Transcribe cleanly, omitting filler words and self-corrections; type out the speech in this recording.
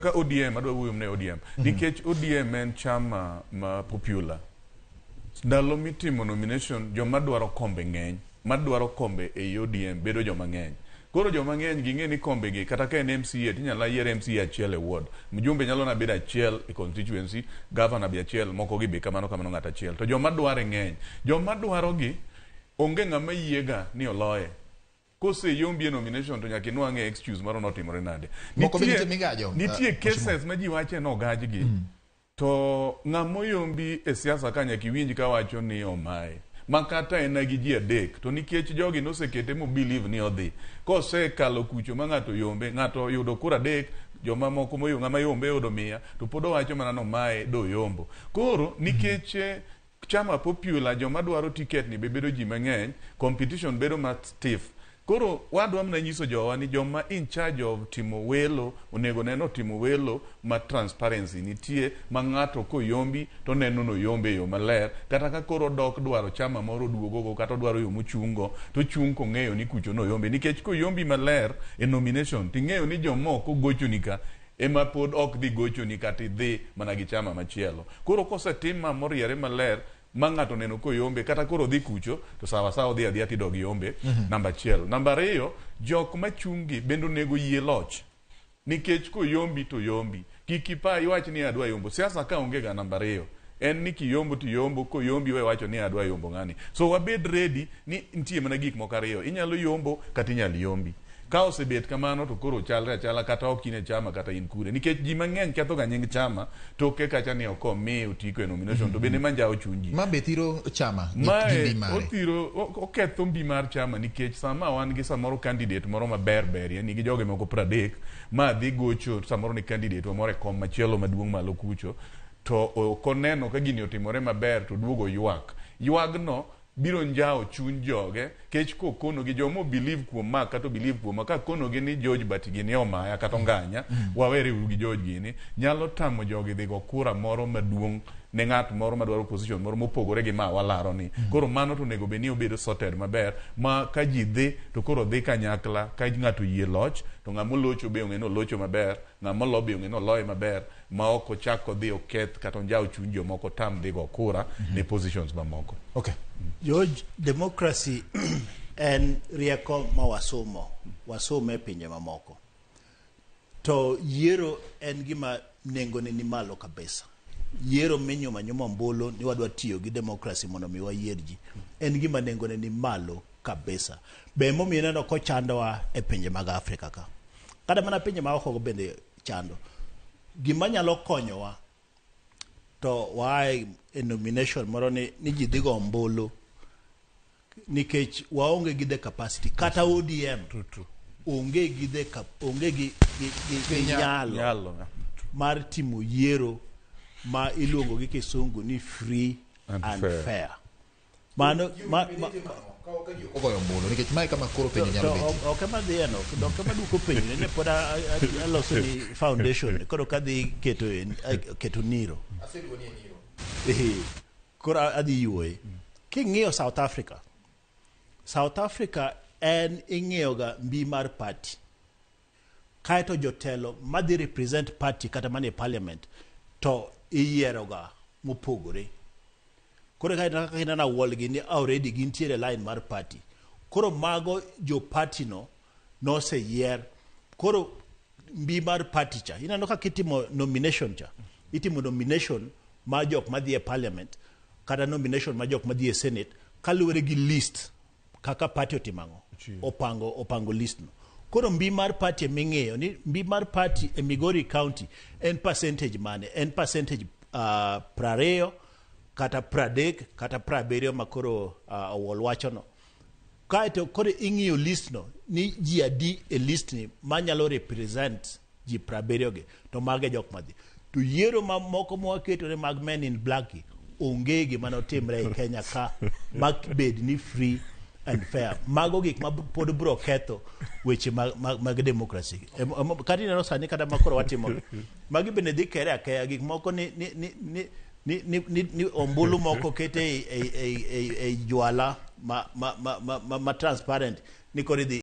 Ka ODM, adwa wuoyo ne ODM. Nikech ODM en chama ma popular. Ndalo mitimo nomination, joma dwaro kombe ng'eny. Madwaro kombe ei ODM bedo joma ng'eny. Koro joma ng'eny ging'e ni kombe gi, kata ka en MCA, tinyalo yier MCA achiel e ward. Mjumbe nyalo na bedo achiel e constituency, governor be achiel, moko gi be kamano kamano, ng'ato achiel. To joma dware ng'eny. Joma dwaro gi, onge ng'ama yiega ni oloye. Koseyombi e nomination, to nyaka inwang'e excuse moro notimore nade. Moko be nitie migajo, Nitie cases ma ji wache nogajgi. To ng'ama oyombi e siasa ka nyaka iwinj ka wacho ni omaye. Ma kata en gi ji adek, to nikech jogi nosekete mo believe ni odhi. Kosekalo kucho ma ng'ato yombe, ng'ato oyudo kura adek, joma moko moyo ng'ama yombe oyudo 100, to pod owacho mana nomaye do yombo. Koro nikech chama popular, joma dwaro ticket ni be bedo ji mang'eny, competition bedo ma stiff. Koro wadwa mana nyiso jowa ni joma in charge of timo welo onego ne timo welo ma transparency nitie, ma ng'ato koyombi to neno noyombe e yo maler, kata ka koro dok dwaro chama moro oduogogo, kata odwaro yo mochung'go, to chung' kong'eyo ni kucho noyombe. Nikech koyombi maler e nomination, ting'eyo ni jomoko gochoni ka ema pod ok dhi gochoni, kata idhi mana gi chama machielo. Koro kosetim ma moriere maler ma ng'ato neno koyombe, kata koro odhi kucho to sawa sawa odhi adhiya tidog yombe. Namba achiel. Namba ariyo, jok machung'gi bende onego yie loch, nikech koyombi to yombi. Kik ipa iwach ni adwa yombo. Siasa ka onge ga namba ariyo, en ni kiyombo to yombo, koyombi we wacho ni adwa yombo ng'ani. So wabed ready ni nitie mana gik moko ariyo: inyalo yombo kata inyalo yombi. Ka osebet kamano, to koro chalre achala, kata ok in e chama kata in kure, nikech ji mang'eny ketho ga nying chama toke kacha ni ok omi otiko e nomination, to bende manjawo chuny ji. Ma be thiro chama gi Mae mbi mare. Othiro, oketho mbi mar chama, nikech sama wan gi samoro candidate moro maber berie nigi joge moko 30 ma dhi gocho samoro ni candidate wa moro e kom machielo maduong' malo kucho, to ok oneno ka gini otimore maber, to duogo ywak. Ywagno biro njawo chuny joge kech kokonogi joma believe kuom ma kata believe kuoma, ka konogi ni George but gini omaya kata onganya, wawere uru gi George. Gini nyalo tamo jogi dhi go kura moro maduong' ne ng'at moro madwaro position moro mopogore gi ma walaro ni. Koro mano to onego bed ni obedo sorted maber, ma ka ji dhi to koro dhi kanyakla. Ka ng'ato oyie loch, to ng'ama olocho be ong'e ni olocho maber, ng'ama olo be ong'e ni oloye maber, ma ok ochak odhi oketh kata onjaw chuny jomoko tam dhi go kura ne positions mamoko. George, democracy en rieko ma wasomo, wasome e pinje mamoko. To yiero en gima nengone ni malo kabisa. Yiero minyumo anyuma ombulu ni wadwa tiyo gi democracy mondo mi wayier ji, en gima nengone ni malo kabisa. Be emomiyo ineno kochandowa e pinje mag Afrika ka. Kata mana pinje ma oko bende chando. Gima nyalo konyowa to waae e nomination moro ni ji dhi go ombulu, nikech waonge gi the capacity, kata ODM onge gi the cap, onge gi nyalo nyalo mar timo yiero ma iluongo gi Kisungu ni free and and fair. Fair. Mano ma Ogoyo ombulu, nikech mae kama koro penjo to nyalo betie. Ok ema dhiye no, ok ema duoko penjo ne pod aloso ni foundation, koro kadhi keto keto niro. Ehe, koro adhi yuoye. King'iyo South Africa, South Africa en ing'iyo ga mbi mar party, kaeto jotelo madhi represent party kata manie parliament to iyiero ga mopogore. Koro ka kaka ineno Awuol gi ni already gintiere line mar party, koro mago jo party no noseyier. Koro mbi mar party cha, ineno kaka itimo nomination cha, itimo nomination mar jok madhi e parliament kata nomination mar jok madhi e senate kaluwore gi list kaka party otimo ang'o, opango list no. Koro mbi mar party eming'iyo ni mbi mar party e Migori County en percentage mane, en percentage 20 kata 30 kata 70 ma koro Owuol wachono. Kaeto koro ing'iyo list no ni ji adi e list ni manyalo represent ji 70 gi, to mage jok madhi. To yiero mamoko mwaketore mag men in black gi, onge gima notimre e Kenya ka ma bed ni free and fair. Mago gik ma pod bro ketho weche mag democracy. Kata ineno sani kata ma koro watimo magi bende dhi kere akeya gik moko ni ombulu moko kete e juala ma transparent ni koro idhi.